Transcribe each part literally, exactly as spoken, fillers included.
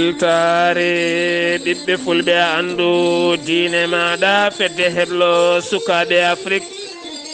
Weltaare ɓiɓɓe fulɓe, a anndu diine maaɗa, fedde heblo sukaaɓe Afrik.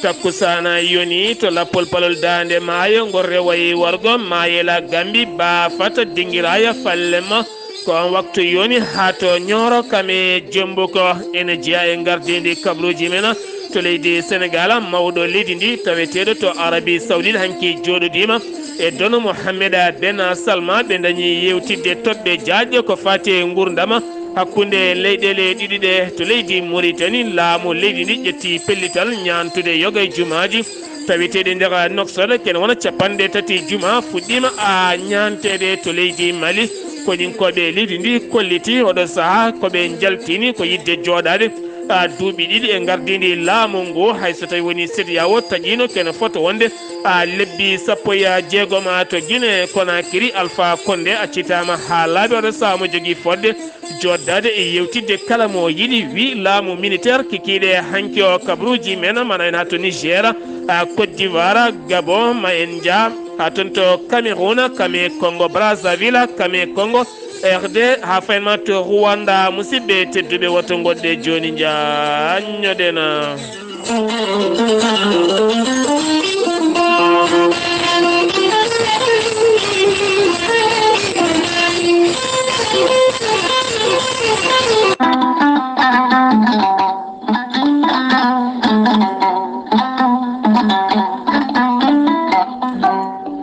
Takkusaana yoni to lappol palol daande maayo, ngol rewayi wargo maayela Gambi, baafata dingiraaya falle ma. Ko on waktu yoni haa to Ñooro kame Jombuko, ene jeyaa e ngardiindi kabruuji men to leydi Senegaal. Mawɗo leydi ndi taweteeɗo to Arabi Sawdit hanki jooɗodiima e Dono Mohammed Ben Salma. Ɓe ndañi yewtidde toɓɓe jaajɗe ko faati e nguurndam hakkunde leyɗeele ɗiɗi ɗe. To leydi Muritani, laamu leydi ndi ƴetti pellital ñaantude yoga e jumaaji taweteeɗi nder Nouakchott, kene wona capanɗe tati juma fuɗɗiima a ñaanteede to leydi Mali. Koñinkooɓe leydi ndi kolliti oɗo sahaa ko ɓe njaltini ko yiɗde jooɗaade a duuɓi ɗiɗi e ngardiindi laamu ngu, hay so tawi woni CEDEAO taƴiino kene foto wonde a lebbi sappo e jeegom a to Guinée Conakry. Alpha Condé accitaama haa laaɓi oɗo sahaa mo jogii fodde jooɗdaade e yewtidde kala mo yiɗi, wi laamu militaire kikiiɗe hanki o. Kabruuji men mana en haa to Niger, a Côte d'Ivoire, Gabon, ma en njaa haa toon to Cameroun, kame Congo Brazzaville, kame Congo R D, haa faynma to Rwanda. Musidɓe tedduɓe, woto ngoɗɗe jooni njaanñoɗen.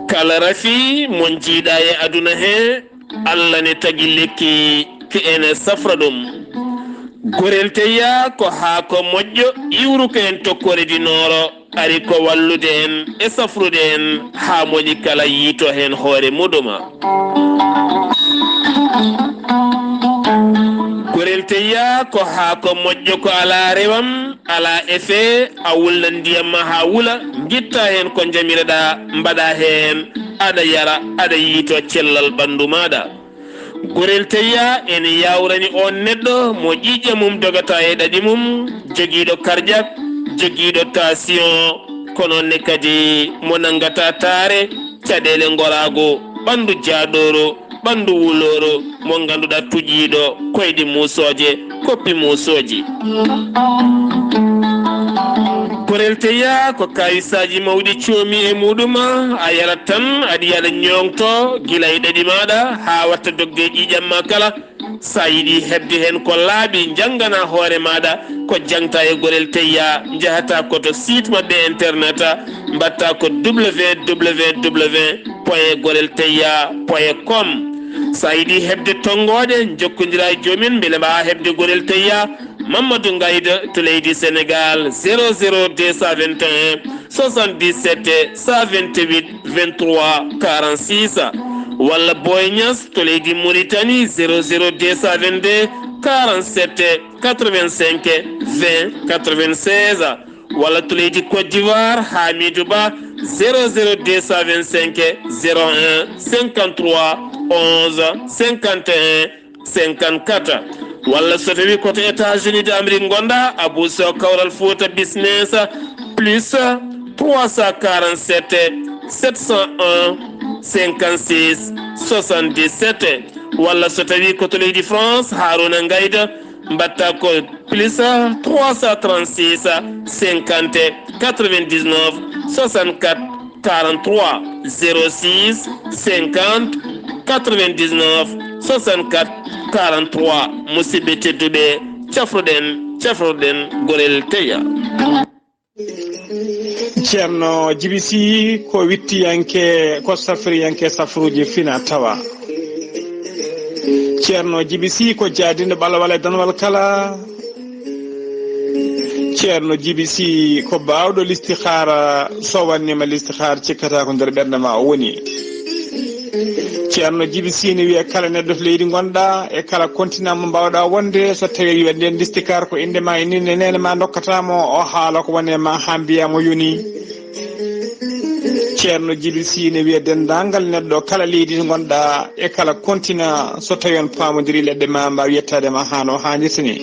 Kala rafi mo njiiɗa e aduna he, Allah ne tagi lekki ki ene safra ɗum. Gorel teyya ko haako moƴƴo iwruko en tokkoore di Nooro, ari ko wallude en e safrude en haa moƴƴi kala yiito heen hoore muɗuma. Gorel teyya ko haako moƴƴo ko alaa rewam, alaa effet, a wulnan ndiyam ma haa wula, ngitta heen ko njamireɗaa, mbaɗa heen, aɗa yara, aɗa yiito cellal ɓanndu maaɗa. Gorel teyya ene yaawrani oon neɗɗo mo ƴiiƴam mum dogata e ɗaɗi mum, jogiiɗo karjak, jogiiɗo taasiyoŋ, ko noon ne kadi mo nanngata taare, caɗeele ngoraagu, ɓanndu jaaɗooru, ɓanndu wulooro, mo ngannduɗaa tuƴiiɗo koyɗi muusooje, koppi muusooji. Gorel teyya ko kaawisaaji mawɗi coomi e muɗum, a yarat tan, aɗa yiya aɗa ñooŋto gila e ɗaɗi maaɗa haa watta dogde e ƴiiƴam ma kala. So a yiɗi heɓde heen ko laaɓi, njanngana hoore maaɗa ko jaŋta e Gorel Teyya, njahata ko to site maɓɓe internet, mbaɗta ko www point gorel teyya point com. So a yiɗi heɓde tonngooɗe, njokkondira e joom en mbele mbaawa heɓde Gorel Teyya. Mamadou Ngayda to leydi Sénégal, zéro zéro deux cent vingt et un soixante-dix-sept cent vingt-huit vingt-trois quarante-six, walla Boy Niass to leydi Mauritanie, zéro zéro deux cent vingt-deux quarante-sept quatre-vingt-cinq vingt quatre-vingt-seize, walla to leydi Côte d'Ivoire, Hamidou Ba, zéro zéro deux cent vingt-cinq zéro un cinquante-trois onze cinquante et un cinquante-quatre, walla so tawi ko to États-Unis d'Amérique ngonɗa, Abou Sow Kawral Fouta Business, plus trois cent quarante-sept sept cent un cinquante-six soixante-dix-sept, walla so tawi ko to leydi France, Harouna Ngayda, mbaɗta ko plus trois cent trente-six cinquante quatre-vingt-dix-neuf soixante-quatre quarante-trois, zéro six cinquante quatre-vingt-dix-neuf soixante-quatre quarante-trois. Musidɓe tedduɓe, cafruɗen, cafruɗen Gorel Teyya. Ceerno Jibi Sy ko wittiyanke, ko safriyanke safruuji fina tawa. Ceerno Jibi Sy ko jaadinɗo ɓalawal e danwal kala. Ceerno Jibi Sy ko baawɗo listihaara, so wannima listihaara cikkata ko nder ɓernde ma o woni. Ceerno Jibi Sy ne wiya kala neɗɗo to leydi ngonɗa e kala continent mo mbawɗa wonde, so tawi a wiya nden listihaara ko inde ma e inde nene ma dokkata mo, o haala ko wone ma ha mbiya mo yoni. Ceerno Jibi Sy ne wiya denndaangal neɗɗo kala leydi ngonɗa e kala continent, so tawi on paamodiri leɗɗe ma mbawa yettaade ma hano hannirta ni.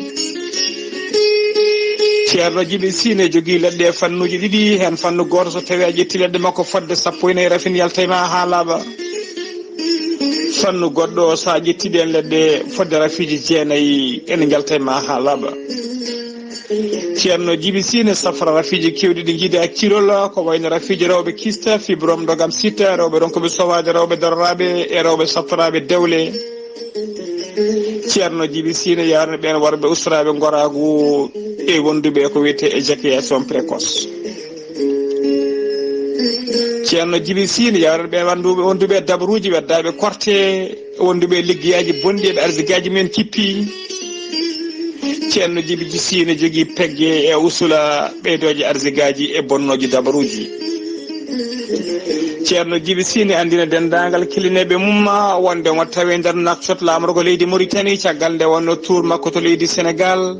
Ceerno Jibi Sy ne jogii leɗɗe e fannuuji ɗiɗi, heen fannu gooto so tawi a ƴetti leɗɗe makko fodde sappo e nayi rafin yalta e ma ha laaɓa. Fannu goɗɗo, so a ƴetti ɗeen leɗɗe fodde rafiiji jeenayi, ene njalta e ma haa laaɓa. Ceerno Jibi Sine safra rafiiji keewɗi ɗi njiida cirol, ko wayno rafiiji rewɓe kista, fibrome, ndogam sita, rewɓe ronkooɓe sowaade, rewɓe daroraaɓe e rewɓe saftoraaɓe dewle. Ceerno Jibi Sine yaarani ɓeen worɓe ustoraaɓe ngoraagu e wonduɓe e ko wiyetee éjaculation précoce. Ceerno Jibi Sine yaarani ɓeen wonduɓe, wonduɓe e dabaruuji weddaaɓe korte, wonduɓe e liggeyaaji bonɗi, eɓe arsigaaji men kippi. Ceerno Jibi Sine jogii pegge e usula ɓeydooje arsigaaji e bonnooji dabaruuji. Ceerno Jibi Sine anndina denndaangal kilineeɓe mum wonde omo tawee nder Nouakchott, laamorgo leydi Mauritanie, caggal nde wonno tour makko to leydi Sénégal.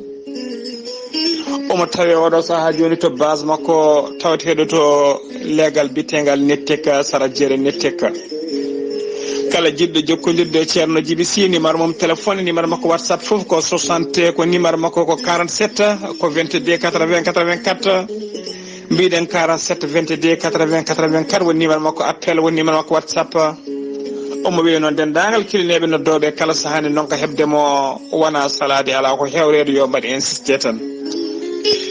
Omo tawee oɗo sahaa jooni to base makko tawateeɗo to leegal biyeteegal Nettek, sara jeere Nettek. Kala jiɗɗo jokkondirde e Ceerno Jibi Sy, numéro mum téléphone, numéro makko WhatsApp fof ko soixante, ko numéro makko ko quarante-sept, ko vingt-deux quatre-vingts quatre-vingt-quatre. Mbiɗen quarante-sept vingt-deux quatre-vingts quatre-vingt-quatre, woni numéro makko appel, woni numéro makko WhatsApp. Omo wiyee noon denndaangal kilineeɓe noddooɓe kala sahaa nde ndonka heɓde mo, wonaa salaade, alaa ko heewreede, yo mbaɗ insisté tan.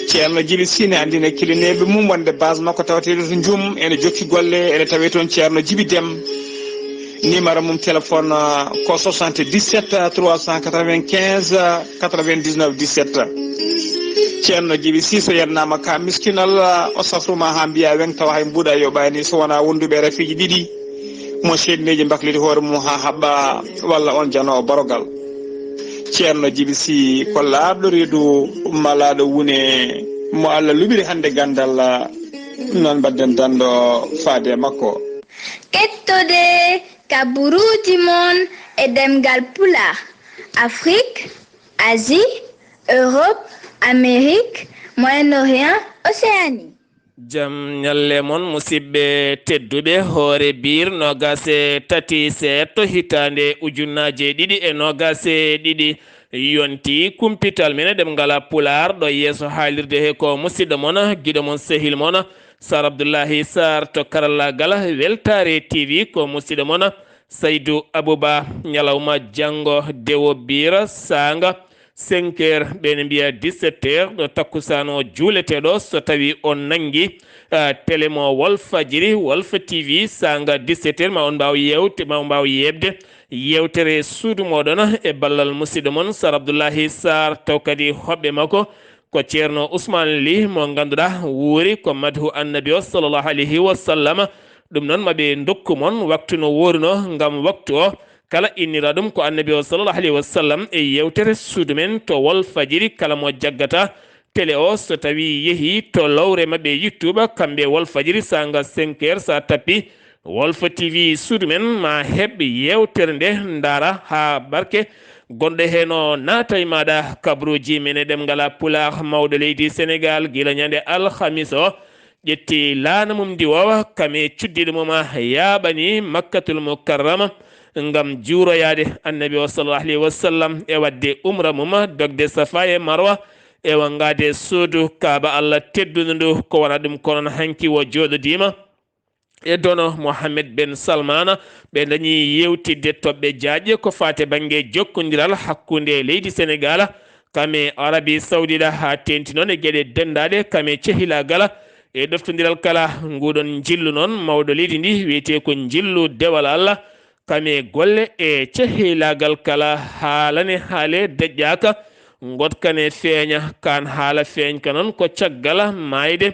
Ceerno Jibi Sy ne anndina kilineeɓe mum wonde base makko tawateeɗo to Njum, ene jokki golle, ene tawee toon Ceerno Jibi Dem. Numéro mum téléphone, ah, ko soixante-dix-sept trois cent quatre-vingt-quinze quatre-vingt-dix-neuf dix-sept. Ceerno Jibi Sy, so yennaama ka miskinal, ah, o safruma haa mbiya weŋ tawa hay mbuuɗa yoɓaani so wonaa wonduɓe e rafiiji ɗiɗi. Mo seedneeji mbakliti hoore mum haa haɓɓa, walla on janoowo borogal. Ceerno Jibi Sy ko laaɓɗo reedu, malaaɗo wune, mo Allah luɓiri hannde ganndal, noon mbaɗden danndo faade e makko. Kettode kaburuuji mon e ɗemngal Pulaar, Afrique, Asie, Europe, Amérique, Moyen-Orient, Océanie. Jam ñalle mon, musidɓe tedduɓe. Hoore biir noogaas e tati seeɗto hitaande ujunnaaje ɗiɗi e noogaas e ɗiɗi yonti kumpital men e ɗemngal Pulaar, ɗo yeeso haalirde he ko musidɗo mon, giɗo mon, sehil mon, Sar Abdullahi Sar to karallaagal. Weltaare T V ko musidɗo mon, Saydu Abuba. Ñalawma janngo, dewo biira, saanga cinq heures, ɓe ne mbiya dix-sept heures, ɗo takkusaan o juuletee ɗo, so tawi on nanngi, ah, télé mo Walfadjiri, Walf T V, saanga dix-sept heures, ma on mbaaw yeewte, ma on mbaaw yeeɓde yeewtere suudu mooɗon e ballal musidɗo mon Sar Abdullahi Sar, taw kadi hoɓɓe makko ko Ceerno Usmaan Li, mo ngannduɗaa wuuri ko madhu Annabi o, sallallahu alayhi wa sallam. Ɗum noon, ma ɓe ndokku mon waktu no wuurno, ngam waktu o, kala innira ɗum ko Annabi o, sallallahu alayhi wa sallam, e yeewtere suudu men to Walfadjiri, kala mo jaggata télé o, so tawi yehi to lowre maɓɓe YouTube, kamɓe Walfadjiri, saanga cinq heures, sa tappi Walf T V suudu men, ma heɓ yeewtere nde, ndaara haa barke gonɗo heen o naata e maaɗa. Kabruuji men e ɗemngal Pulaar, mawɗo leydi Senegaal, gila ñande alhamis o, ƴetti laana mum ndiwoowa, kam e cuddiiɗo mum, yaaɓani Makkatul Mukarrama ngam juuroyaade Annabi o, sallallahu alayhi wa sallam, e waɗde umra mum, dogde Safa e Marwa, e wanngaade suudu Kaaba Allah teddundu ndu. Ko wonaa ɗum, kono hanki o jooɗodiima e Dono Mohammed ben Salmana. Ɓe ndañi yeewtidde toɓɓe jaajɗe ko faati bannge jokkondiral hakkunde leydi Senegaal kam e Arabi Sawdiɗa, haa teeŋti noon e geɗe denndaaɗe kam e cehilaagal e ɗoftondiral kala. Nguɗon njillu noon mawɗo leydi ndi wiyetee ko njillu dewal Allah, kam e golle e cehilaagal kala. Haalane haale deƴƴaaka, ngotkane feeña. Kaan haala feeñka noon ko caggal maayde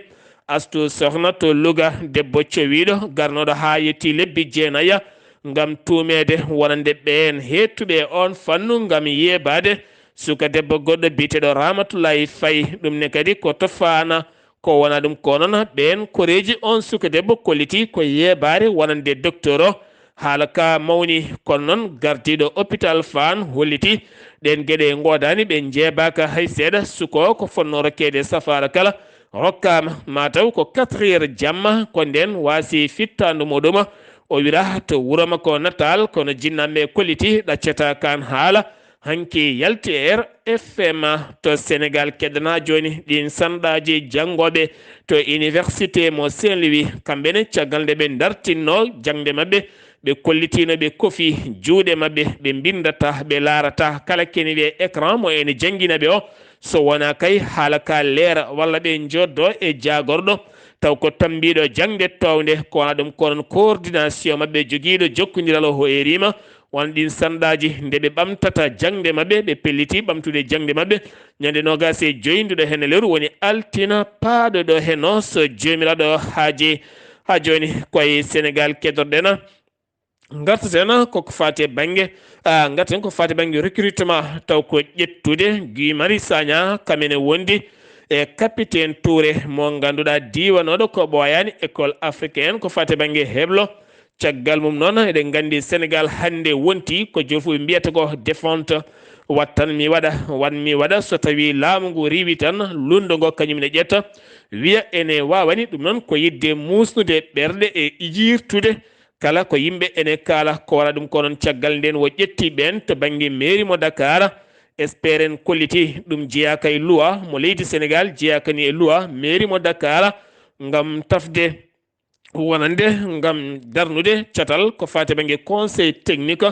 Astu Sohna to Luga, debbo cowiiɗo garnooɗo haa yettii lebbi jeenaya ngam tuumeede wonande ɓeen heettuɓe e oon fannu ngam yeebaade suka debbo goɗɗo biyeteeɗo Ramatullahi Fay. Ɗum ne kadi ko to Faana. Ko wonaa ɗum, ko noon ɓeen koreeji oon suka debbo kolliti ko yeebaare wonande docteur o. Haala ka mawni, kono noon gardiiɗo hôpital Fann holliti ɗeen geɗe ngoodaani, ɓe njeebaaka hay seeɗa. Suka o ko fotnoo rokkeede safaara kala, rokkaama mataw ko quatre heures jamma, ko ndeen waasi fittaandu muuɗum. O wira to wuro makko Natal, kono jinnaaɓe kolliti ɗaccata kaan haala. hanki yalti e R F M to Senegal. Keddana jooni ɗin sanɗaaji janngooɓe to université mo Saint-Louis. Kamɓe ne, caggal nde ɓe dartinno jaŋde maɓɓe, ɓe kollitiino ɓe kofi juuɗe maɓɓe, ɓe mbinndata, ɓe laarata kala keni ɓe écran mo ene janngina ɓe o. So wonaa kay haala ka leera walla ɓe njoddo e jaagorɗo, taw ko tambiiɗo jaŋde toownde, ko wona ɗum ko noon coordination maɓɓe jogiiɗo jokkondiral o hoyriima. Won ɗin sanɗaaji nde ɓe ɓamtata jaŋde maɓɓe, ɓe pelliti ɓamtude jaŋde maɓɓe. Ñande noogaas e joy nduɗo hene lewru woni altina paaɗo ɗo heno so Joomiraaɗo haaji haa jooni koye Senegal keddorɗen. Ngartaten ko ko faati e bannge, ah, ngartaten ko faati e bannge recrutement, taw ko ƴettude Guy Marius Sagna, kamene wondi e capitaine Touré mo ngannduɗaa diiwanooɗo ko ɓooyaani école africaine ko faati e bannge heblo. Caggal mum noon, eɗen nganndi Senegal hannde wonti ko jofuɓe mbiyata ko défunte. Wattan mi waɗa, wan mi waɗa, so tawii laamu ngu riiwi tan, lunndo ngo kañum ne ƴetta, wiya ene waawani. Ɗum noon ko yiɗde muusnude ɓerɗe e ijirtude kala ko yimɓe ene kaala. Ko wara ɗum ko noon caggal nden o ƴetti ɓeen to bannge mairie mo Dakar. Esperen kolliti ɗum jeyaaka e loi mo leydi Senegal, jeyaaka ni e loi mairie mo Dakar ngam tafde wonande ngam darnude catal ko faati bannge conseil technique.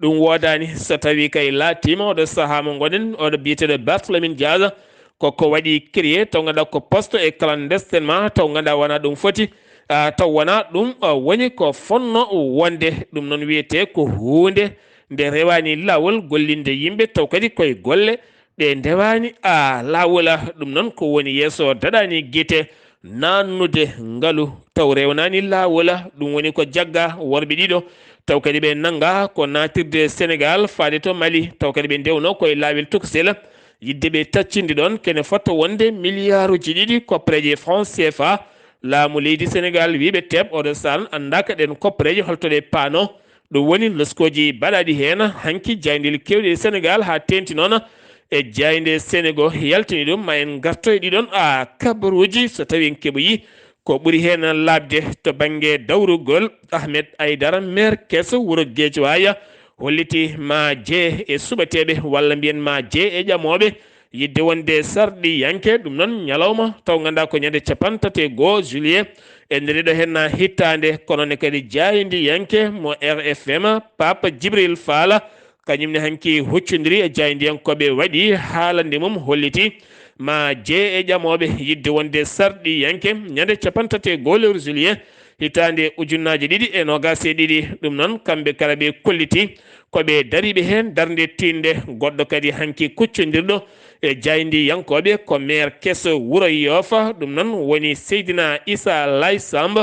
Ɗum woodaani so tawii kay laatiima oɗo sahaa mo ngonɗen, oɗo biyeteeɗo Barthélémy Diaz, ko ko waɗi créé taw ngannduɗaa ko poste e clandestinement, taw ngannduɗaa wonaa ɗum foti, ah, taw wonaa ɗum, ah, woni ko fonno wonde. Ɗum noon wiyetee ko huunde nde rewaani laawol gollinde yimɓe, taw kadi koye golle ɗe ndewaani, a, laawol. Ɗum noon ko woni yeeso daɗaani gite naannude ngalu taw rewnaani laawol. Ɗum woni ko jagga worɓe ɗiɗo taw kadi ɓe nannga ko naatirde Senegal faade to Mali, taw kadi ɓe ndewno koye laawel tokosel, yiɗde ɓe taccinde ɗoon kene fota wonde miliyaaruuji ɗiɗi koppareeje franc C F A. Laamu leydi Senegal wii ɓe teeɓ oɗo saan anndaaka ɗeen koppareeje holto ɗe paano. Ɗum woni loskooji baɗaaɗi heen hanki jaayndeeli keewɗi e Senegal haa teeŋti noon e jaaynde Senego yaltini ɗum. Ma en ngarto e ɗiɗon, a, kabaruuji so tawii en keɓoyi ko ɓuri heen laaɓde to bannge dawrugol. Ahmed Aydara, maire keso wuro Geejawaay, holliti ma jeye e suɓateeɓe walla mbiyen ma jeye e ƴamooɓe yiɗde wonde sarɗiyanke. Ɗum noon ñalawma taw ngannduɗaa ko ñande capanɗe tati e goo juillet e nder ɗo henna hittaande, kono ne kadi jaayndiyanke mo R F M, Papa Djibril Fall, kañum ne hanki huccondiri e jaayndiyankooɓe waɗi haalande mum holliti ma jeye e ƴamooɓe yiɗde wonde sarɗiyanke ñande capanɗe tati e goo lewru juillet hitaande ujunnaaje ɗiɗi e noogaas e ɗiɗi. Ɗum noon kamɓe kala ɓe kolliti ko ɓe dariiɓe heen darnde tiiɗnde. Goɗɗo kadi hanki kuccondirɗo e jaayndiyankooɓe ko maire keso wuro Yoofa, ɗum noon woni Seydina Issa Lay Samb.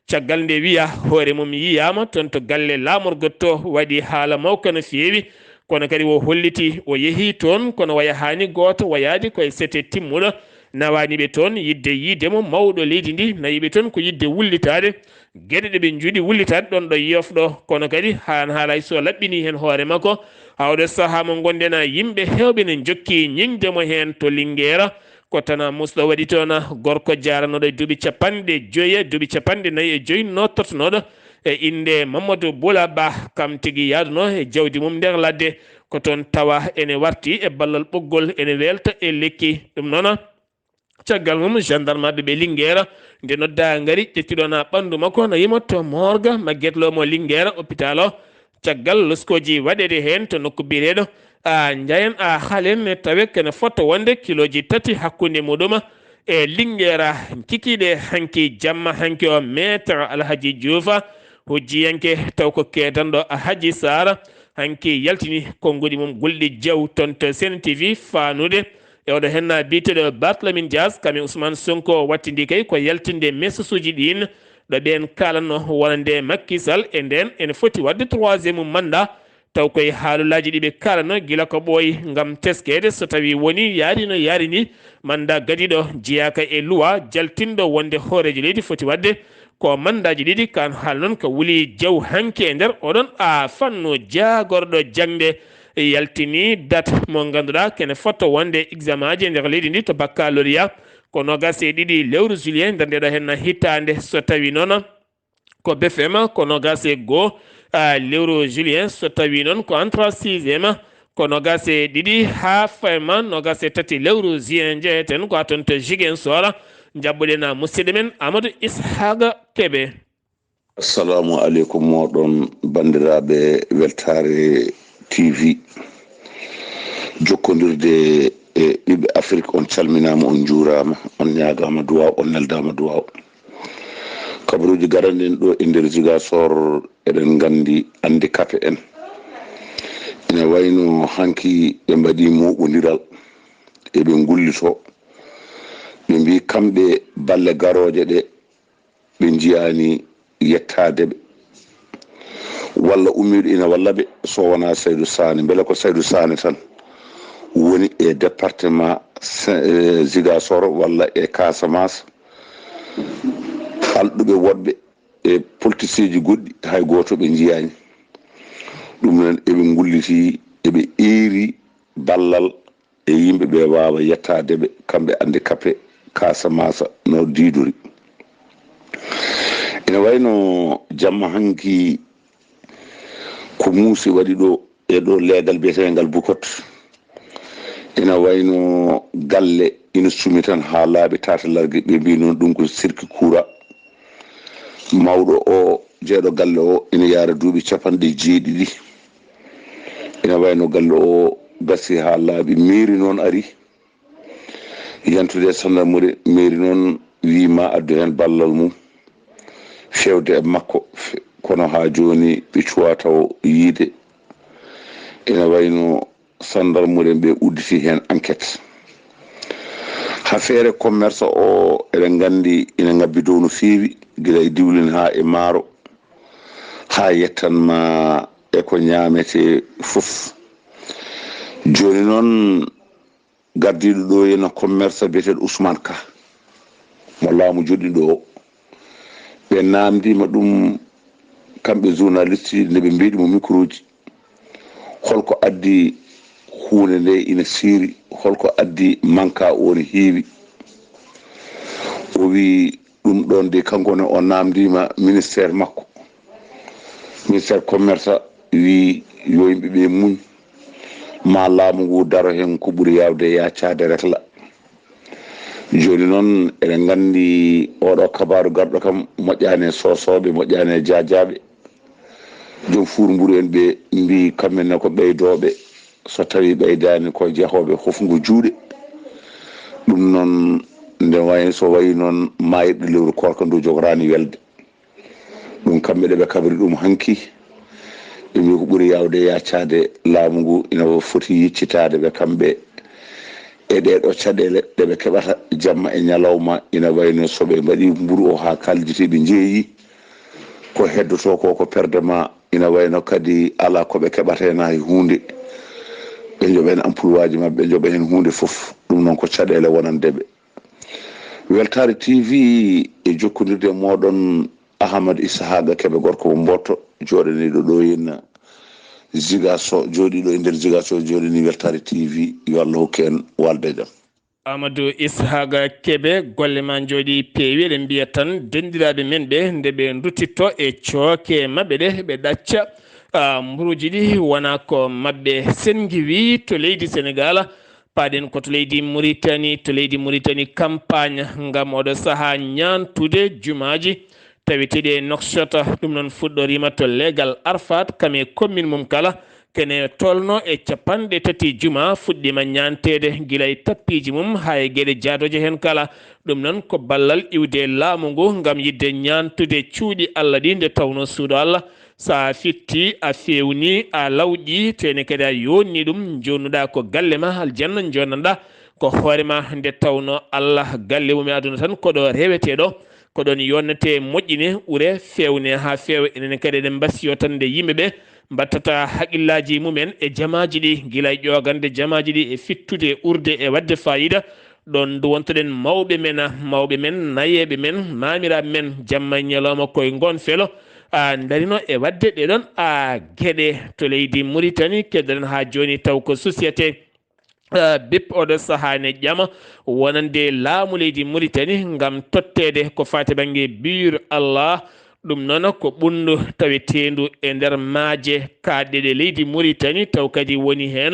Caggal nde wiya hoore mum yiyaama toon to galle laamorgo to, waɗi haala mawka no feewi, kono kadi o holliti o yehii toon, kono waya haani gooto wayaade koye sete timmuɗo. Nawaani ɓe toon yiɗde yiide mo, mawɗo leydi ndi nayi ɓe toon ko yiɗde wullitaade geɗe ɗe ɓe njuɗi wullitaade ɗoon ɗo Yof ɗo, kono kadi haan haalay so laɓɓinii heen hoore makko. Haa oɗo sahaa mo ngonɗen, yimɓe heewɓe ne njokki ñiŋde mo heen to Linngeera. Ko tana musɗo waɗi toon, gorko jaaranooɗo e duuɓi capanɗe joyi, duuɓi capanɗe nayi e joyi, nottortonooɗo e innde Mamadou Boula Ba, kam tigi yaadunoo e jawdi mum nder ladde. Ko toon tawa ene warti e ballal ɓoggol, ene weelta e lekki. Ɗum noon, caggal mum, gendarmeɓe ɓe Linguère, nde nodda ngari, ƴetti ɗon ɓanndu makko, na yimo to morgue Maguette Lo mo Linguère hôpital o. Caggal loskooji waɗeede heen to nokku biyeteeɗo, a, Njayen, a, Halen, ne tawe kene fota wonde kilooji tati hakkunde muɗum e Linguère. Kikiiɗe hanki jamma hanki o, Maître Alhaji Diouf, hujjiyanke taw ko keedanɗo Haji Sarr, hanki yaltini konnguɗi mum gulɗi jeew toon to Sen T V, faanude e oɗo henna biyeteeɗo Barthélémy Dias, kam e Ousmane Sonko wattindi kay ko yaltinde message uji ɗin, ɗo ɓeen kaalanno wonande Macky Sall e ndeen ene foti waɗde troisième mandat. Taw koye haalulaaji ɗi ɓe kaalanno gila ko ɓooyi ngam teskeede so tawii woni yaari no yaari ni, mandat gadiiɗo jeyaaka e luwa jaltinɗo wonde hooreejo leydi foti waɗde ko mandaaji ɗiɗi. Kaan haala noon ko wuli jeew hanki e nder oɗon, a, fannu. Jaagorɗo jaŋde yaltini date mo ngannduɗaa kene fota wonde examen aji e nder leydi ndi to baccalauréat, ko noogaas e ɗiɗi lewru juillet nder ndeɗo henna hitaande. So tawii noon ko B F M, ko noogaas e goo, a, lewru juillet. So tawii noon ko entrée sixième, ko nogas e ɗiɗi haa fayma nogas e tati lewru juin, njeyeten ko haa toon to Ziguinchor. Njaɓɓuɗen musidɗo men Amadou Ishaga Kebe. Assalamu aleykum mooɗon banndiraaɓe Weltaare T V. Jokkondirde e ɓiɓɓe Afrik, on calminaama, on njuuraama, on ñaagaama duwaaw, on neldaama duwaaw. Kabaruuji garanɗi en ɗo e nder Ziguinchor, eɗen nganndi handicapé en. Ina wayno hanki ɓe mbaɗi mooɓondiral, eɓe ngullitoo. Ɓe mbii kamɓe balle garooje ɗe, ɓe njiyaani yettaade ɓe. Walla ummiiɗo ina walla ɓe, so wonaa Saydu Saane. Mbele ko Saydu Saane tan woni e département Sa-, eh, Ziguinchor walla e Casamance? Alɗuɓe woɗɓe e politisiiji goɗɗi, hay gooto ɓe njiyaani. Ɗum noon, eɓe ngulliti, eɓe eeri ballal e yimɓe ɓe waawa yettaade ɓe, kamɓe handicapé Casamance no diidori. Ina wayno jamma hanki ko muusi waɗi ɗo e ɗo leegal biyeteengal Bukot. Ina wayno galle ina sumi tan haa laaɓi tata large, ɓe mbii noon ɗum ko sirki kuura. Mawɗo o, jeeɗo galle o, ina yaara duuɓi capanɗe jeeɗiɗi. Ina wayno galle o gasi haa laaɓi, meeri noon ari yantude e sandarmure, meeri noon wii ma addu heen ballal mum, feewde e makko, fe-, kono haa jooni ɓe cuwaa taw yiide. Ina wayno sandarmure ɓe udditi heen enquête. Affaire commerce o, eɗen nganndi ina ngabbi dow no feewi, gila e diwlin haa e maaro, haa yettan ma e ko ñaametee fof. Jooni noon, gardiiɗo ɗo ina commerce biyeteeɗo Ousmane Ka, mo laamu joɗɗi ɗo o. Ɓe naamndiima ɗum, kamɓe journaliste, nde ɓe mbeeɗi mo microji, holko addi huunde nde ina seeri, holko addi manka o ne heewi. O wi ɗum ɗon de, kanko ne o naamndiima ministère makko, ministère commerce, wi yo yimɓe ɓe muñ, ma laamu ngu daro heen ko ɓuri yaawde yaacaade rekla. Jooni noon, eɗen nganndi oɗo kabaaru garɗo kam moƴƴaani e soosooɓe, moƴƴaani e jaajaaɓe. Joom fuur mburu en ɓe mbii kamɓe ne ko ɓeydooɓe, so tawii ɓeydaani ko jehooɓe hofngo juuɗe. Ɗum noon, nde wayi, so wayi noon, maayirɗe lewru koorka ndu jogoraani welde. Ɗum kamɓe ɗe ɓe kabri ɗum hanki, ɓe mbii ko ɓuri yaawde yaacaade laamu ngu ina foti yiccitaade ɓe kamɓe e ɗee ɗoo caɗeele ɗe ɓe keɓata jamma e ñalawma, ina wayno so ɓe mbaɗii mburu o haa kaljiti, ɓe njeeyi, ko heddotoo ko, ko perde ma, ina wayno kadi alaa ko ɓe keɓata heen hay huunde. Ɓe njoɓa heen ampulwaaji maɓɓe, ɓe njoɓa heen huunde fof. Ɗum noon ko caɗeele wonande ɓe. Weltaare T V e jokkondirde e mooɗon, Ahamadu Isahaaqa Kebe, gorko mo Mboto, jooɗaniiɗo ɗo ina Ziga So, jooɗiiɗo e nder Ziga So, jooɗanii Weltaare T V, yo Allah hokku en walde e jam. Amadou Ishaga Kebe, golle ma njooɗi peewi. Eɗen mbiya tan denndiraaɓe men ɓe, nde ɓe nduttitto e cooke maɓɓe ɗe, ɓe ɗacca, ah, mburuuji ɗi wona ko maɓɓe. Sen ngiwi to leydi Senegaal, paaɗen ko to leydi Muritani. To leydi Muritani, campagne ngam oɗo sahaa ñaantude jumaaji taweteeɗi e Nouakchott. Ɗum noon fuɗɗoriima to leegal Arfat, kam e commune mum kala, kene tolno e capanɗe tati juma fuɗɗiima ñaanteede, gila e tappiiji mum haa e geɗe jaadooje heen kala. Ɗum noon ko ballal iwde laamu ngu ngam yiɗde ñaantude cuuɗi Allah ɗi, nde tawnoo suudu Allah, so a fitti, a feewni, a lawƴi, tene kadi a yooɗni ɗum, njoɗnuɗaa ko galle ma aljanna, njoɗnanɗaa ko hoore ma, nde tawnoo Allah galle mum e aduna tan ko ɗo rewetee ɗo. Ko ɗoon yonnetee, moƴƴinee, uree, feewnee haa feewa. Enen kadi eɗen mbasiyoo tan nde yimɓe ɓe mbattata haqqillaaji mumen e jamaaji ɗi, gila e ƴoogande jamaaji ɗi e fittude e urde e waɗde faayiida. Ɗoon nduwontoɗen mawɓe men, mawɓe men, nayeeɓe men, maamiraaɓe men, jamma e ñalawma ko e ngoon felo. A ndarino e waɗde ɗee ɗoon a geɗe to leydi Muritani, keddoɗen haa jooni taw ko société, eh, bip oɗo sahaa ne ƴama wonande laamu leydi Muritani ngam totteede ko faati bannge biir Allah. Ɗum noon ko ɓunndu taweteendu e nder maaje kaaɗɗe ɗe leydi Muritani, taw kadi woni heen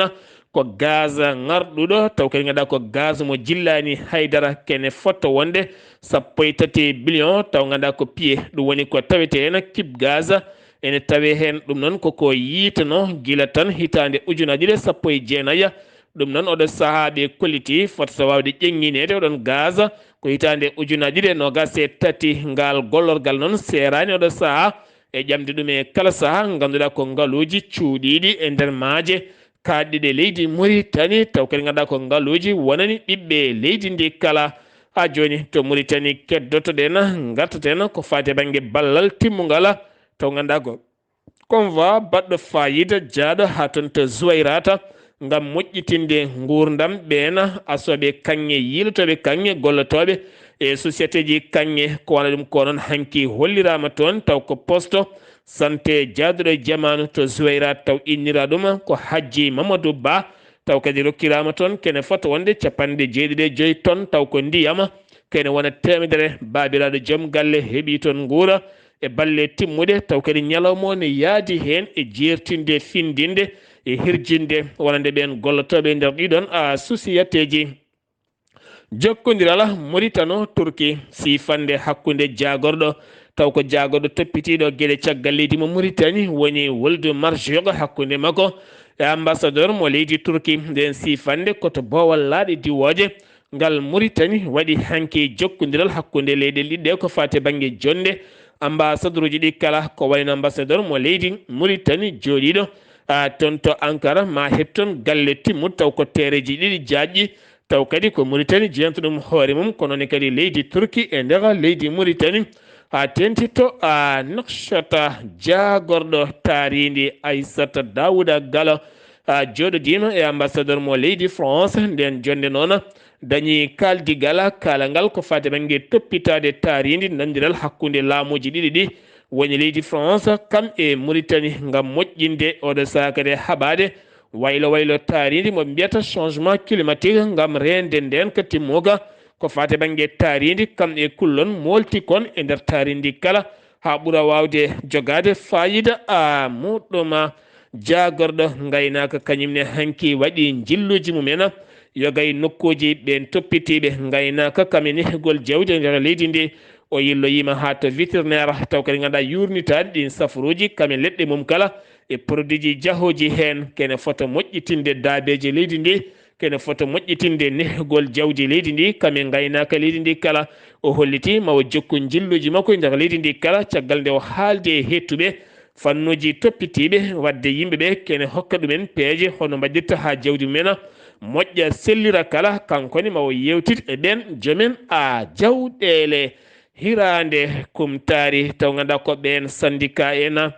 ko gaz ŋarɗuɗo, taw kadi ngannduɗaa ko gaz mo jillaani haydara, kene fotto wonde sappo e tati billion, taw ngannduɗaa ko piye, ɗum woni ko tawetee heen kib gaz. Ene tawee heen ɗum noon koko yiitano gila tan hitaande ujunaaji ɗiɗi e sappo e jeenayi. Ɗum noon, oɗo sahaa ɓe kolliti fotata waawde ƴeŋŋineede oɗon gaz ko hitaande ujunaaji ɗiɗi e noogaas e tati. Ngal gollorgal noon seeraani oɗo sahaa e ƴamde ɗum e kala sahaa, ngannduɗaa ko ngaluuji cuuɗiiɗi e nder maaje kaaɗɗe ɗe leydi Muritani, taw kadi ngannduɗaa ko ngaluuji wonani ɓiɓɓe leydi ndi kala. Haa jooni to Muritani keddotoɗen, ngartaten ko faati e bannge ballal timmungal, taw ngannduɗaa ko convoi baɗɗo faayiida jaaɗo haa toon to Zuwayrata ngam moƴƴitinde nguurndam ɓeen asooɓe kaŋŋe, yiilotooɓe kaŋŋe, gollotooɓe e sosiyeteeji kaŋŋe. Ko wano ɗum ko noon hanki holliraama toon, taw ko poste santé jaaduɗo e jamaanu to Zuwayrata, taw innira ɗum ko Hajji Mamadou Ba, taw kadi rokkiraama toon kene fota wonde capanɗe jeeɗiɗi e joy ton, taw ko ndiyam kene wona teemedere. Baabiraaɗo joom galle heɓi toon nguura e balle timmuɗe, taw kadi ñalawma o ne yaadi heen e jeertinde, findinde e hirjinde wonande ɓeen gollotooɓe e nder ɗiɗon a sosiyateeji. Jokkondiral Muritano Turki siifande hakkunde jaagorɗo, taw ko jaagorɗo toppitiiɗo geɗe caggal leydi mo Muritani woni Woldu Marjok, hakkunde makko e ambassadeur mo leydi Turki. Nden siifande ko to boowal laaɗe diwooje ngal Muritani waɗi hanki jokkondiral hakkunde leyɗe ɗiɗɗe ko faati bannge jonde. Ambassadeur uji ɗi kala ko wayno ambassadeur mo leydi Muritani jooɗiiɗo a toon to Ankara ma heɓ toon galle timmuɗo, taw ko teereeji ɗiɗi jaajɗi, taw kadi ko Muritani jeyanta ɗum hoore mum, kono ne kadi leydi Turki e nder leydi Muritani. Haa teenti to a Nouakchott, jaagorɗo taariindi Aissata Daouda Gallo a jooɗodiima e ambassadeur mo leydi France. Nden jonde noon dañi kaaldigal, kaalangal ko faati bannge toppitaade taariindi nanndiral hakkunde laamuuji ɗiɗi ɗi woni leydi France kam e Muritani ngam moƴƴinde oɗo sahaa kadi haɓaade waylo waylo taariindi mo mbiyata changement climatique ngam reende ndeen ka timmuka ko faati bannge taariindi kam e kullon moolti kon e nder taariindi kala haa ɓura waawde jogaade faayiida a muɗɗuma. Jaagorɗo ngaynaaka kañum ne hanki waɗi njilluuji mum en yoga e nokkuuji ɓeen toppitiiɓe ngaynaaka kam e nehgol jawdi e nder leydi ndi. O yilloyiima haa to vétérinaire, taw kadi ngannduɗaa yuurnitaaɗi ɗin safaruuji kam e leɗɗe mum kala e produitji jahooji heen, kene fota moƴƴitinde daabeeje leydi ndi, kene fota moƴƴitinde nehgol jawdi leydi ndi kam e ngaynaaka leydi ndi kala. O holliti ma o jokku njilluuji makko e nder leydi ndi kala, caggal nde o haaldi e heɗtuɓe fannuuji toppitiiɓe waɗde yimɓe ɓe kene hokka ɗumen peeje hono mbaɗirta haa jawdi mumen moƴƴa, sellira kala. Kanko ne ma o yeewtit e ɓeen joomen a jawɗeele hiraande kumtaari, taw ngannduɗaa ko ɓeen syndicat en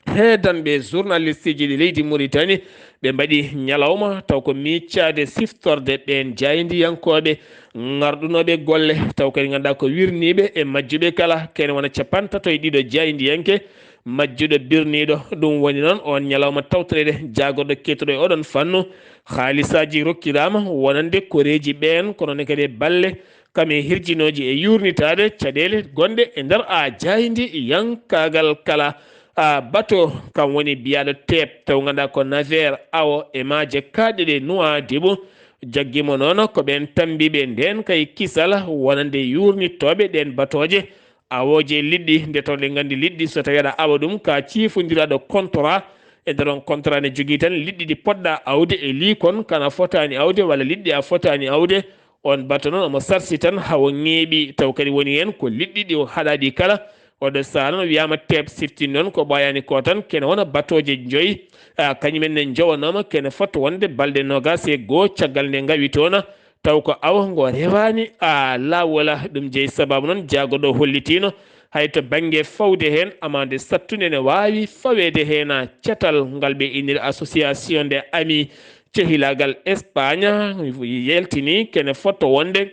heedanɓe journaliste ji ɗi leydi Muritani, ɓe mbaɗi ñalawma taw ko miicaade siftorde ɓeen jaayndiyankooɓe ŋarɗunooɓe golle, taw kadi ngannduɗaa ko wirniiɓe e majjuɓe kala, kene wona capantato e ɗiɗo jaayndiyanke majjuɗo birniiɗo. Ɗum woni noon oon ñalawma tawtoreede jaagorɗo keetuɗo e oɗon fannu. Haalisaaji rokkiraama wonande koreeji ɓeen, kono ne kadi e balle kam e hirjinooji e yuurnitaade caɗeele gonɗe e nder a jaayndi yankaagal kala. A bato kam woni biyaaɗo teep, taw ngannduɗaa ko navire awo e maaje kaaɗɗe ɗe Nuwaadibu. Jaggi mo noon ko ɓeen tammbiiɓe ndeen kay kisal wonande yuurnittooɓe ɗeen batooje awooje liɗɗi, nde tawɗen nganndi liɗɗi so tawii aɗa awa ɗum ka ciifondiraaɗo contrat, e nder on contrat ne jogii tan liɗɗi ɗi poɗɗa awde e liikon kana fotaani awde walla liɗɗi a fotaani awde. On bato noon omo sarsi tan hawo ŋeeɓi, taw kadi woni heen ko liɗɗi ɗi o haɗa ɗi kala. Oɗo saha noon wiyaama teep siftin noon ko ɓooyaani ko tan kene wona batooje njoyi, a, kañumen ne njowanooma kene fota wonde balɗe noogaas e goo caggal nde ngawi toona, taw ko awa ngo rewaani a laawola. Ɗum jeyi sababu noon jaagorɗo hollitiino hay to bannge fawde heen amande sattunde ne waawi faweede heen a catal ngal ɓe inniri association de amis cehilaagal Espagne yaltini kene fota wonde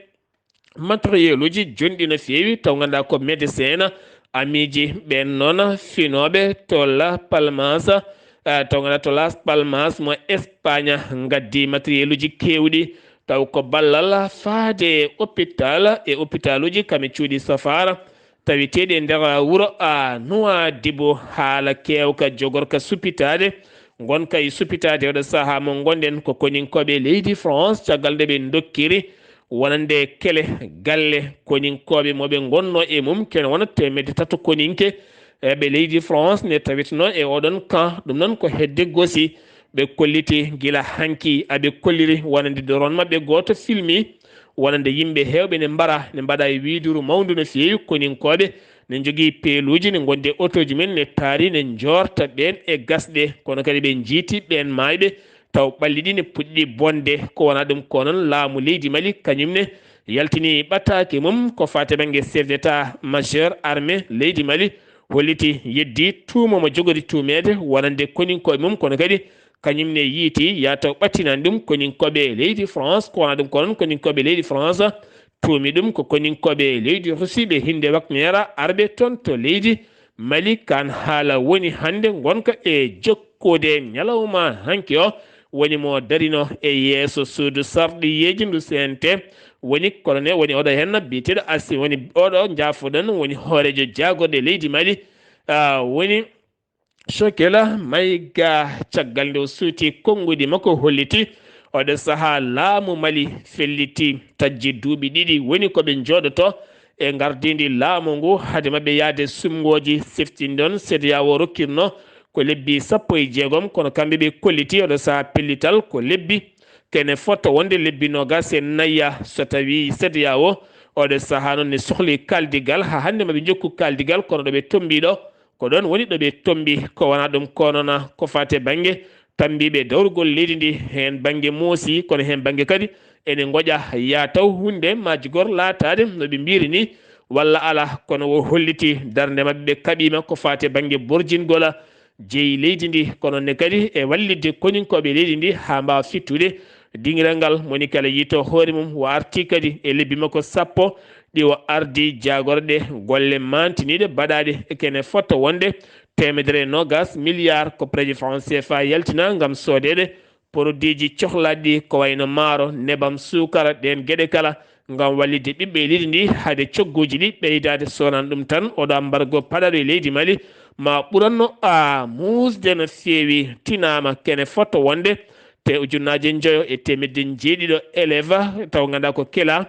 matériel uji jonɗi no feewi, taw ngannduɗaa ko médecin en, amiiji ɓeen noon finooɓe to La Palmas, eh, taw ngannduɗaa to Las Palmas mo Espagne ngaddi matériel uji keewɗi, taw ko ballal faade e hôpital e hôpital uji kam e cuuɗi safaara. taweteeɗi e nder wuro a Nuwaadibu. Haala keewka jogorka suppitaade, ngonka e suppitaade oɗo sahaa mo ngonɗen ko koninkooɓe leydi France, caggal nde ɓe ndokkiri wonande kele galle koninkooɓe mo ɓe ngonno e mum, kene wona teemedde tato koninke e ɓe leydi France ne tawetno e oɗon camp. Ɗum noon ko hedde gosi ɓe kolliti gila hanki, aɓe kolliri wonande doron maɓɓe gooto filmi wonande yimɓe heewɓe ne mbara, ne mbaɗa e wiiduru mawndu no feewi koninkooɓe ne njogii peeluuji, ne ngondi e otooji men, ne taari, ne njoorta ɓeen e gasɗe. Kono kadi ɓe njiiti ɓeen maayɓe, taw ɓalli ɗi ne puɗɗi bonde. Ko wona ɗum ko noon laamu leydi Mali, kañum ne yaltini ɓataake mum ko faati bannge chef d'état majeur armée leydi Mali, holliti, yeddi tuuma mo jogori tuumeede wonande koninkooɓe mum, kono kadi kañum ne yiiti yaa taw ɓattinani ɗum koninkooɓe leydi France. Ko wona ɗum ko noon koninkooɓe leydi France tuumi ɗum ko koninkooɓe leydi Russie ɓe hinnde Wagner arɓe toon to leydi Mali. Kaan haala woni hannde ngonka e jokkude ñalawma hanki o, woni mo darino e yeeso suudu sarɗiyeeji ndu C N T, woni colonel, woni oɗo heen biyeteeɗo Assi, woni oɗo njaafoɗon, woni hooreejo jaagorɗe leydi Mali, ah, woni Sokela Mayga. Caggal nde o suuti konnguɗi makko, holliti oɗo sahaa laamu Mali felliti, tajji duuɓi ɗiɗi woni ko ɓe njooɗoto e ngardiindi laamu ngu, hade maɓɓe yahde suɓngooji seftinɗon C E D E A O rokkirno ko lebbi sappo e jeegom, kono kamɓe ɓe kolliti oɗo sahaa pellital ko lebbi, kene fota wonde lebbi noogas e naya. So tawi C E D E A O oɗo sahaa noon ne sohli kaaldigal, haa hannde maɓe njokku kaaldigal, kono ɗo ɓe tombiɗo ko ɗoon woni ɗo ɓe tombi. Ko wona ɗum ko noon ko faati e bannge tambiiɓe dawrugol leydi ndi, heen bannge moosi, kono heen bannge kadi ene ngoƴa, yaa taw huunde majjugol laataade no ɓe mbiyri ni walla alaa. Kono o holliti darnde maɓɓe ɓe kaɓiima ko faati e bannge borjingol jeyi leydi ndi, kono ne kadi e wallitde koninkooɓe leydi ndi haa mbaawa fittude diŋiral ngal. Moni kala yiyto hoore mum, o arti kadi e lebbi makko sappo ɗi o ardi jaagorɗe golle maantiniiɗe baɗaaɗe e kene fota wonde teemedere e noogas milliard koppareeje franc C F A yaltina ngam soodeede produitji cohlaaɗi ɗi, ko wayno maaro, nebam, suukara, ɗeen geɗe kala, ngam wallitde ɓiɓɓe e leydi ndi hade cogguuji ɗi ɓeydaade. So wonaan ɗum tan, oɗo ambargo paɗaaɗo e leydi Mali ma ɓuranno a muusde no feewi. Tinaama kene fota wonde te ujunnaaje njoyo e teemedde njeeɗiɗo élève taw ngannduɗaa ko kela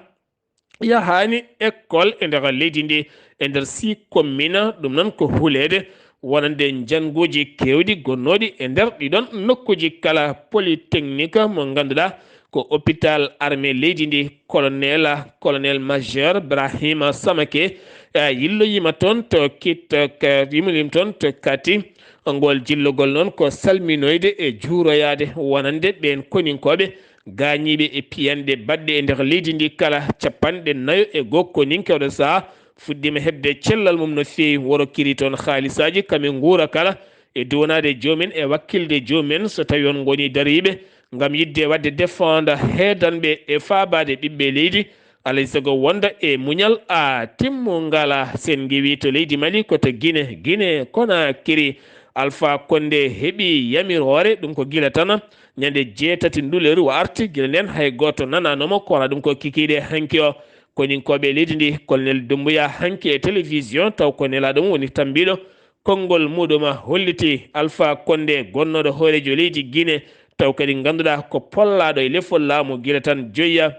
yahaani école e nder leydi ndi, e nder six commune. Ɗum noon ko huleede wonande njannguuji keewɗi gonnooɗi e nder ɗiɗon nokkuuji kala. Polytechnique mo ngannduɗaa ko hôpital armée leydi ndi, colonel, colonel majeur Brahima Samake, eh, yilloyiima toon to Kit-, eh, yimloyiima toon to Kati. Ngol jillogol noon ko salminoyde e juuroyaade wonande ɓeen koninkooɓe gaañiiɓe e piyanɗe baɗɗe e nder leydi ndi kala. Capanɗe nayo e goo koninke oɗo sahaa fuɗɗiima heɓde cellal mum no feewi, woro kiri toon haalisaaji kam e nguura kala e duwanaade joomen e wakkilde joomen, so tawi on ngoni dariiɓe ngam yiɗde waɗde défendre heedanɓe e faabaade ɓiɓɓe leydi, alay sago wonda e muñal a timmu ngala. Sen ngiwi to leydi Mali ko to Gine, Gine Konakiri, Alpha Condé heɓi yamiroore, ɗum ko gila tan ñande jeetati nduleru o arti, gila nden hay gooto nananomo, ko wona ɗum ko kikiiɗe hanki o. Koninkooɓe leydi ndi, Colonel Doumbouya hanki e télévision, taw ko nela ɗum woni tambiɗo konngol muɗum, holliti Alpha Condé gonnooɗo hooreejo leydi Gine, taw kadi ngannduɗaa ko pollaaɗo e lefol laamu gila tan joyya,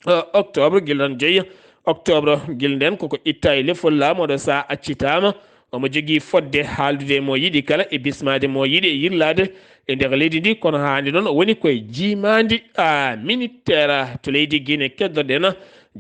eh, octobre, gila tan joyya octobre, gila nden koko itta e lefol laamu, oɗo sahaa accitaama. Omo jogii fodde haaldude mo yiɗi kala e bismaade mo yiɗi e yirlaade e nder leydi ndi, kono haa hannde noon o woni koye jiimaandi a ministère to leydi Gine. Keddoɗen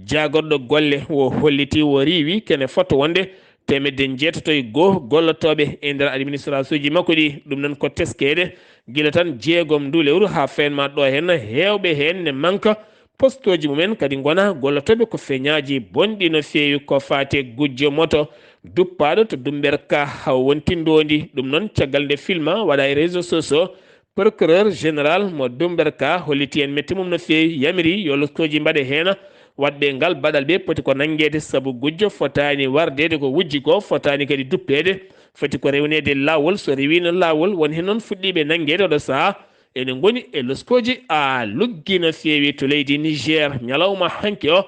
jaagorɗo golle, o holliti, o riiwi kene fota wonde teemedde njeetato e goo gollotooɓe e nder administration ji makko ɗi. Ɗum noon ko teskeede gila tan jeegom ndu lewru haa feen ma ɗo heen, heewɓe heen ne manka postooji mumen kadi ngona gollotooɓe ko feñaaji bonɗi no feewi ko faati e gujjo moto duppaaɗo to Dumberka haw wonti ndoondi. Ɗum noon caggal nde filma waɗa e réseaux sociaux, procureur général mo Dumberka holliti en mette mum no feewi, yamiri yo loskooji mbaɗe heen. Waɗɓe ngal baɗal ɓe poti ko nanngeede sabu gujjo fotaani wardeede ko wujji ko, fotaani kadi duppeede, foti ko rewneede laawol. So rewiino laawol, won heen noon fuɗɗiiɓe nanngeede oɗo sahaa ene ngoni e loskooji a luggi no feewi to leydi Niger. Ñalawma hanki o,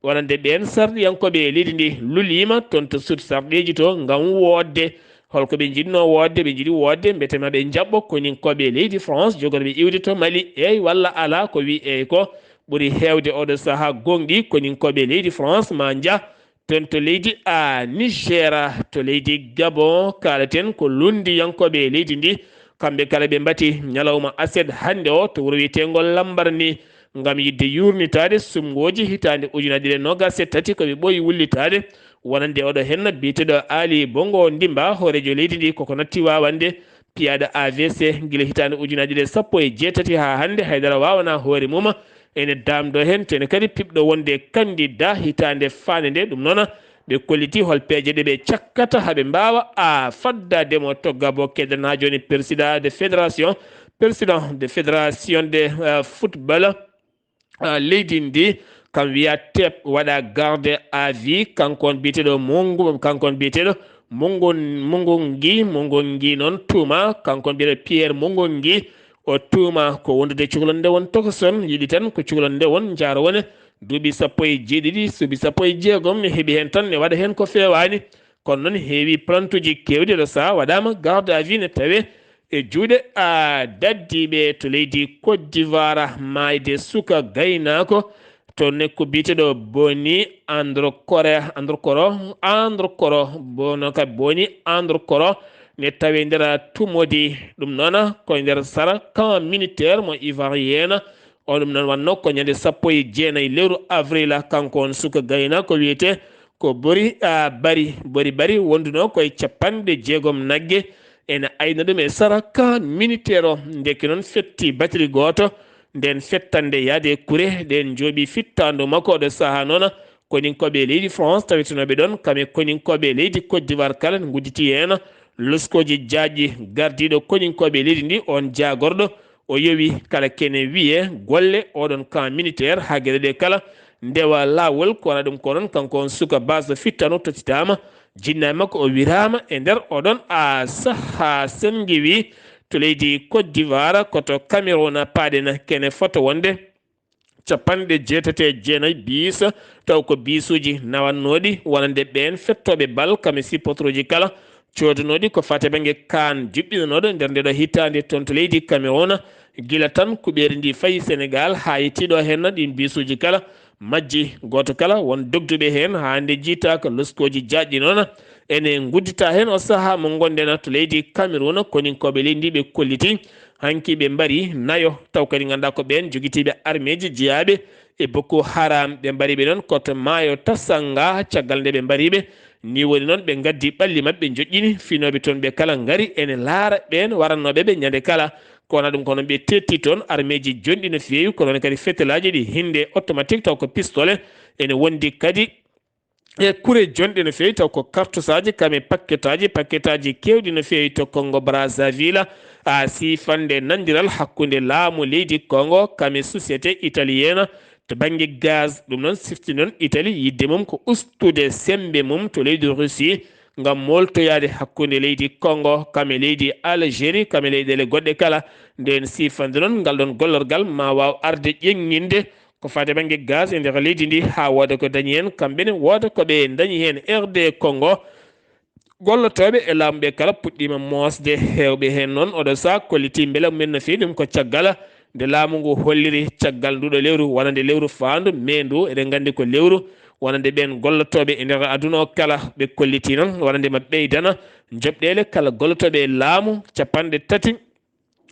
wonande ɓeen sarɗiyankooɓe e leydi ndi, luliima toon to sud sarɗiiji to ngam woodde. Holko ɓe njiɗnoo woodde? Ɓe njiɗi woodde mbete ma ɓe njaɓɓo koninkooɓe e leydi France jogorɓe iwde to Mali, eey walla alaa? Ko wii eey ko ɓuri heewde oɗo sahaa gonɗi koninkooɓe e leydi France ma njah toon to leydi a Niger, to leydi Gabon, kaalaten ko lunndiyankooɓe e leydi ndi. Kamɓe kala ɓe mbati ñalawma aset hannde o to wuro wiyeteengo Lambarni ngam yiɗde yuurnitaade suɓngooji hitaande ujunaaji ɗiɗi e noogaas e tati ko ɓe ɓooyi wullitaade. Wonande oɗo henna biyeteeɗo Ali Bongo Ndimba, hooreejo leydi ndi, koko natti waawande piyaaɗo A V C gila hitaande ujunaaji ɗiɗi e sappo e jeetati haa hannde, haydara waawanaa hoore mum. Ene daamdoo heen, te ene kadi piɓɗo wonde candidat hitaande faande nde. Ɗum noon, ɓe kolliti hol peeje ɗe ɓe cakkata haa ɓe mbaawa a faddaade mo to Gabon, keddana jooni président de fédération, président de fédération de, euh, football, euh, leydi ndi, kam wiya Tep waɗa garde à vue, kanko on biyeteeɗo Mongo, kanko on biyeteeɗo Mongo, Mongo Ngi, Mongo Ngi noon tuuma, kanko on biyeteeɗo Pierre Mongo Ngi, o tuuma ko wondude cukalel nde won tokoson, yiɗi tan ko cukalel nde won jaaro wone duuɓi sappo e jeeɗiɗi, duuɓi sappo e jeegom, ne heɓi heen tan, ne waɗa heen ko feewaani. Kono noon heewi plaintuuji keewɗi, ɗo sahaa waɗaama garde à vue ne tawee e juuɗe, a, daddiiɓe to leydi Côte d'Ivoire. Maayde suka gaynaako to nokku biyeteeɗo Boni Androkoro, Androkoro, Androkoro, Bono ka Boni Androkoro ne tawee nder tumodi. Ɗum noon ko nder sara camp militaire mo Ivoirien. O ɗum noon wannoo ko ñande sappo e jeenayi lewru avril, kanko on suka gaynaako wiyetee ko Bori, a, Bari. Bori Bari wondunoo ko e capanɗe jeegom nagge, ene ayna ɗum e sara camp militaire o. Ndeke noon fetti batiri gooto, ndeen fettande yaade e kure, ɗeen njooɓi fittaandu makko. Oɗo sahaa noon, koninkooɓe leydi France tawetenooɓe ɗoon, kam e koninkooɓe leydi Côte d'Ivoire kala, ngudditi heen loskooji jaajɗi. Gardiiɗo koninkooɓe leydi ndi, oon jaagorɗo, o yowi kala kene wiyee golle oɗon camp militaire haa geɗe ɗe kala ndewa laawol. Ko wona ɗum ko noon, kanko on suka base fittano tottitaama, jinnaye makko o wiraama e nder oɗon a sahaa. Sen ngiwi to leydi Côte d'Ivoire, ko to Cameroun paaɗen, kene fota wonde capanɗe jeetati e jeenayi biis, taw ko biisuuji nawannooɗi wonande ɓeen fettooɓe bal, kam e supporteruuji kala, coodanooɗi ko fate bannge kaan juɓɓinanooɗo nder ndeɗo hitaande toon to leydi Cameroun. Gila tan kuɓeeri ndi fayi Senegaal, haa yettii ɗo heen, ɗiin biisuuji kala majji, gooto kala won dogduɓe heen, haa hannde jiytaaka. Loskooji jaajɗi noon ene nguddita heen o sahaa mo ngonɗen to leydi Cameroun. Koninkooɓe leydi ndi ɓe kolliti hanki ɓe mbari nayo, taw kadi ngannduɗaa ko ɓeen jogitiiɓe armeeji jeyaaɓe e Boko Haram. Ɓe mbari ɓe noon ko to maayo Tasanga, caggal nde ɓe mbari ɓe, ni woni noon ɓe ngaddi ɓalli maɓɓe, njoƴƴini finooɓe toon ɓe kala ngari ene laara ɓeen warannooɓe ɓe ñande kala. Ko wona ɗum ko noon ɓe tetti toon armeeji jonɗi no feewi, ko noon kadi fetelaaji ɗi hinnde automatique taw ko pistolet, ene wondi kadi e kure jonɗe no feewi, taw ko kartusaaji, kam e pakketaaji, pakketaaji keewɗi no feewi to Congo Brazzaville, a, siifande nanndiral hakkunde laamu leydi Congo, kam e société italienne to bannge gaz. Ɗum noon sifti noon Italie yiɗde mum ko ustude semmbe mum to leydi Russie ngam mooltoyaade hakkunde leydi Congo, kam e leydi Algérie, kam e leyɗeele goɗɗe kala. Ndeen siifande noon, ngal ɗoon gollorgal ma waaw arde ƴeŋŋinde ko faati e bannge gaz e nder leydi ndi, haa wooda ko dañi heen, kamɓe ne wooda ko ɓe dañi heen. R D Congo, gollotooɓe e laamu ɓe kala puɗɗiima moosde, heewɓe heen noon oɗo sahaa kollitii mbela mumen no feewi. Ɗum ko caggal nde laamu ngu holliri caggal nduɗo lewru, wonande lewru faandu mee ndu. Eɗen nganndi ko lewru wonande ɓeen gollotooɓe e nder aduna o kala. Ɓe kollitii noon wonande ma ɓeydana njoɓɗeele kala gollotooɓe e laamu capanɗe tati,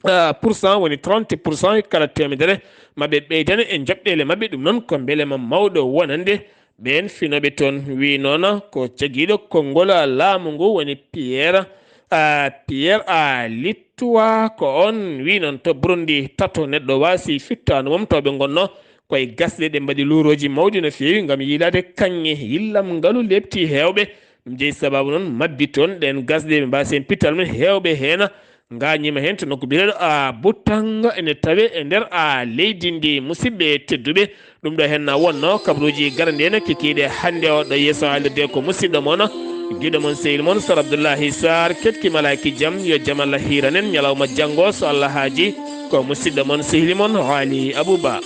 ah, pour cent, woni trente pour cent e kala teemedere, maɓe ɓeydana e njoɓɗeele maɓɓe. Ɗum noon ko mbelema mawɗo wonande ɓeen finooɓe toon. Wii noon ko cagiiɗo konngol laamu ngu, woni Pierre, ah, Pierre, ah, Littoua, ko oon wii noon to Burundi tato neɗɗo waasi fittaandu mum, to ɓe ngonnoo koye gasɗe, ɗe mbaɗi luurooji mawɗi no feewi ngam yiilaade kaŋŋe. Yillam ngalu leepti heewɓe. Ɗum jeyi sabaabu noon mabbi toon ɗeen gasɗe, ɓe mbaasi heen pittal mum. Heewɓe heen ngaañiima heen to nokku biyeteeɗo, a, Butanga, ene tawee e nder, a, leydi ndi. Musidɓe tedduɓe, ɗum ɗo heen na wonnoo kabaruuji garaniiɗi heen kikiiɗe hannde o. Ɗo yeeso haalirde ko musidɗo mon, giɗo mon, sehil mon, Sar Abdullahi Sarr, keɗki malaaki jam, yo jam Allah hiiran en ñalawma janngo so Allah haajii. Ko musidɗo mon, sehil mon, Haali Abuba.